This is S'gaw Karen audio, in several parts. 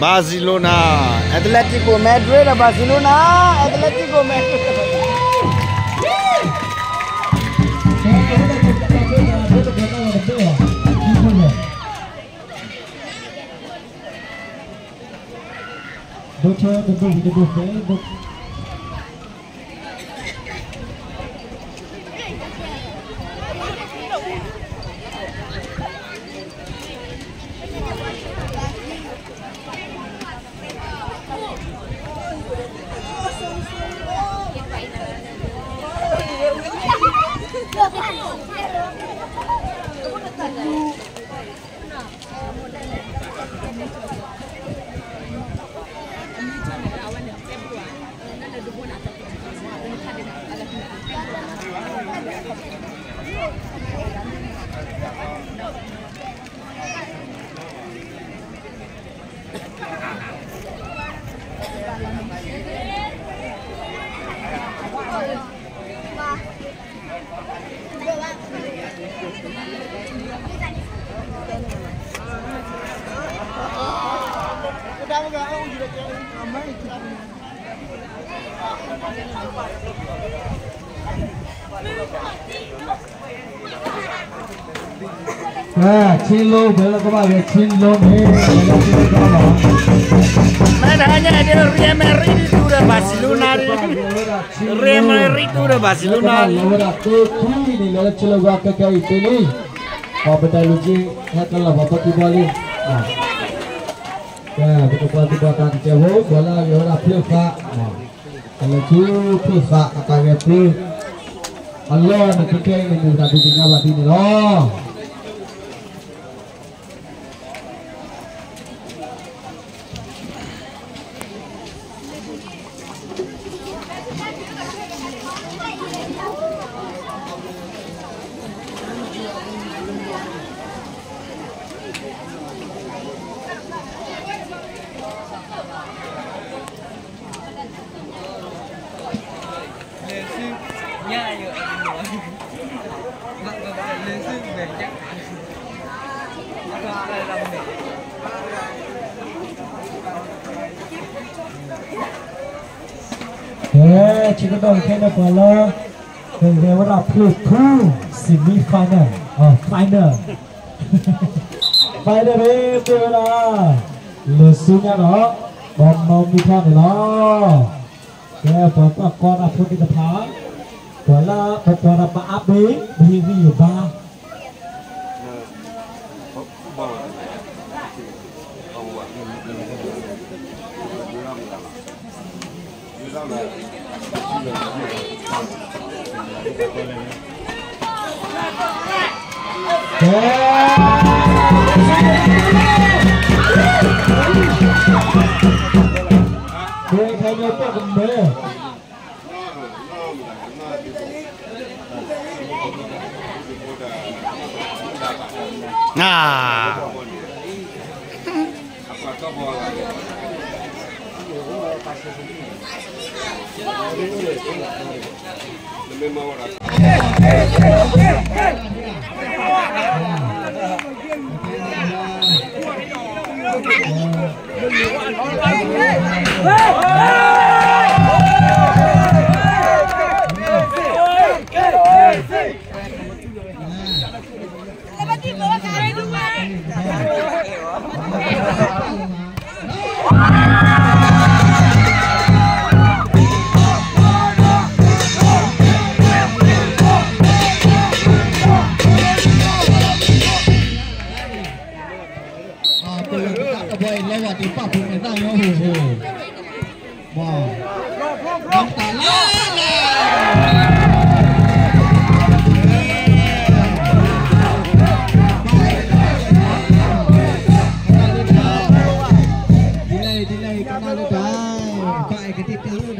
Barcelona, Atletico Madrid, Barcelona, Atletico Madrid.ဆ့လိ ပလၢကဘၣ်ဂဲၤဆ့လိန့ၣ် ပလၢဆ့လိလီၤ. မ့ၢ်တဟါညါဒ် Real Madrid တူၢ်ဒီး Barcelona ဒ် Real Madrid တူၢ်ဒီး Barcelona လီၤဝဲဒၣ်သ့ခံန့ၣ် လၢဆ့လိဝဲခဲခဲအံၤသ့လံ. ပှၤပတၢ်လူၤက့ ဟဲတလီၤပှၤပှၤကံဘီလံ. ကဲ ပကပှၤကံဘီတၢ်ကစဲးဖိ ပှၤလၢအဂဲၤဝဲဒၣ်ဖျၢၣ်ဃး ကလဲၤဆူဖျၢၣ်ဃးအတၢ်ဂဲၤပျုၢ် အလီၢ်န့ၣ် ခဲခဲအံၤန့ၣ် မ့ၢ်တၢ်ဒုးသ့ၣ်ညါဘၣ်ဒ်န့ၣ်လီၤ. ကဲ ဆၢကတီၢ်ခဲအံၤန့ၣ် ပှၤလၢ ကဂဲၤဝဲဒၣ်ဖျၢၣ်ထူ semi final, final, final န့ၣ် မ့ၢ်ဝဲဒၣ် လၢၢ်ဆူညါဒီး ပှၤမၤမုၢ်ထီၣ်န့ၣ်လီၤ. ကဲ ပှၤကွၢ်ကီတၢ်ဖိသ့ၣ်တဖၣ် ပှၤလၢပပှၤဒီးပအါဘ့ၣ် ပဟ့ၣ်ဂံၢ်ဟ့ၣ်ဘါ ကဲ ကဲ ခဲအံၤပကမဲ န တဘီအံၤလီၤဝဲဒၣ်ပာ်ဖှိၣ်မဲာ်သၣ်ညီဟိၣ်ဟိၣ်, ဘီ, တၢ်လၢလၢ ဒ်လဲၣ်ဒ်လဲၣ် ကနၣ်လၢတၢ်, ဘၣ်အဲၣ်ကတံၢ်တဲဝ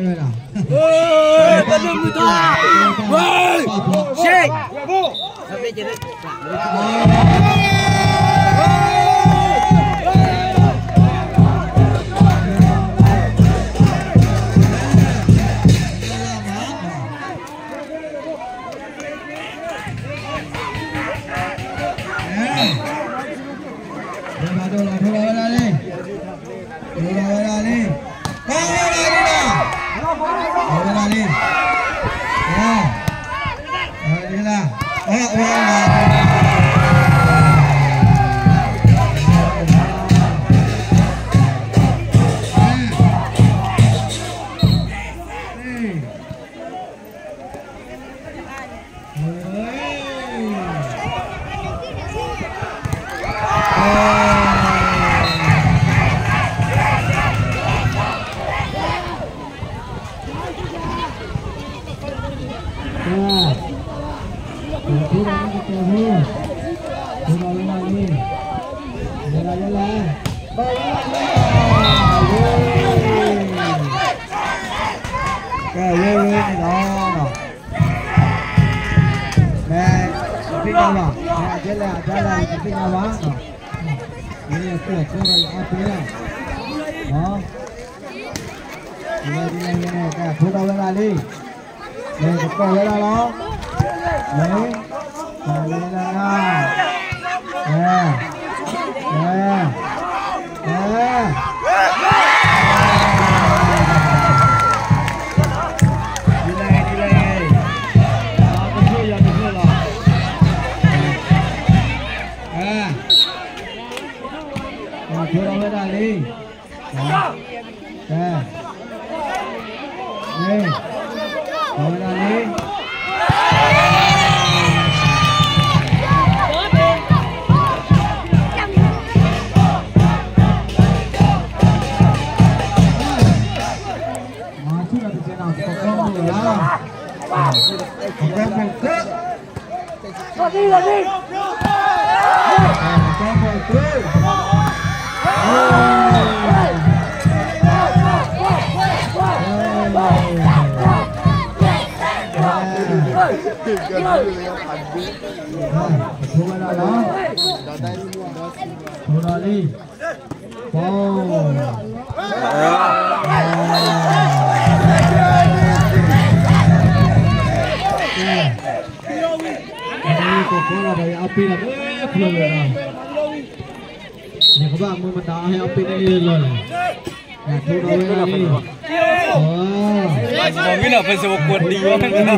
ဲဒၣ်, ဘၣ်လၢမုၢ်တၢ်, ဝဲ, ရှ့ ကဲ ဝဲဝဲန့ၣ်လီၤ. မ့ၢ်တသ့ၣ်ညါဘၣ်, မ့ၢ်အဒဲလဲၣ်အဒဲလဲၣ် တသ့ၣ်ညါဘၣ်, မ့ၢ်အခိၣ်အဃိဒီးယအါပ့ၤလီၤ, ဝဲဒ်လဲၣ်န့ၣ် ကဲ ထိးထီၣ်ဝဲဒၣ်လံ, မ့ၢ်ကတီၢ်ဝဲဒၣ်လီၤ, မ့ၢ်, မ့ၢ်ဝဲဒၣ်လီၤ, မ့ၢ်, မ့ၢ်, မ့ၢ် ထိးထီၣ်ဝဲဒၣ်လံ, ကဲ, မ့ၢ်, ထိးဝဲဒၣ်လံ. မၤဆူၣ်ဒီးတကဲနီၤ ပကီၢ်မုၢ်လၢ်, ပကီၢ်မုၢ်လၢ်, ပကီၢ်မုၢ်လၢ်, ထိးဝဲဒၣ်လီၤ, ထိးဒီးလံ. ပီၤ, ကဲ, အဝဲကိးဖီလီၤဒီး ယအပ့ၤလီၤ မ့ၢ်ဖျိလၢာ်လီၤ, ယကဘၣ်မူမတၤအဟဲအပ့ၤန့ၣ်လီၤလီၤ, ယထိးဒီးဝဲဒၣ်လံ, ပီၤ, မ့ၢ်နီၤ ပစဝကိးတံၤဝဲ, ထိးဒီးဝဲဒၣ်လံ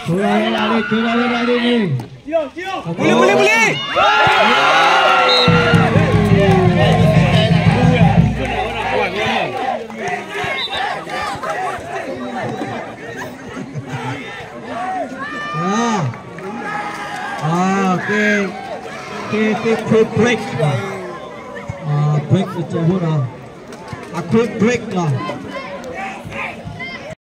ထိးဒီးဝဲဒၣ်လံန့ၣ် ပူၤလံ ပူၤလံ ပူၤလံ. ကဲ, ကဲ, ကဲ quick break, break တစဲးဖိဒီး, အ quick break လီၤ.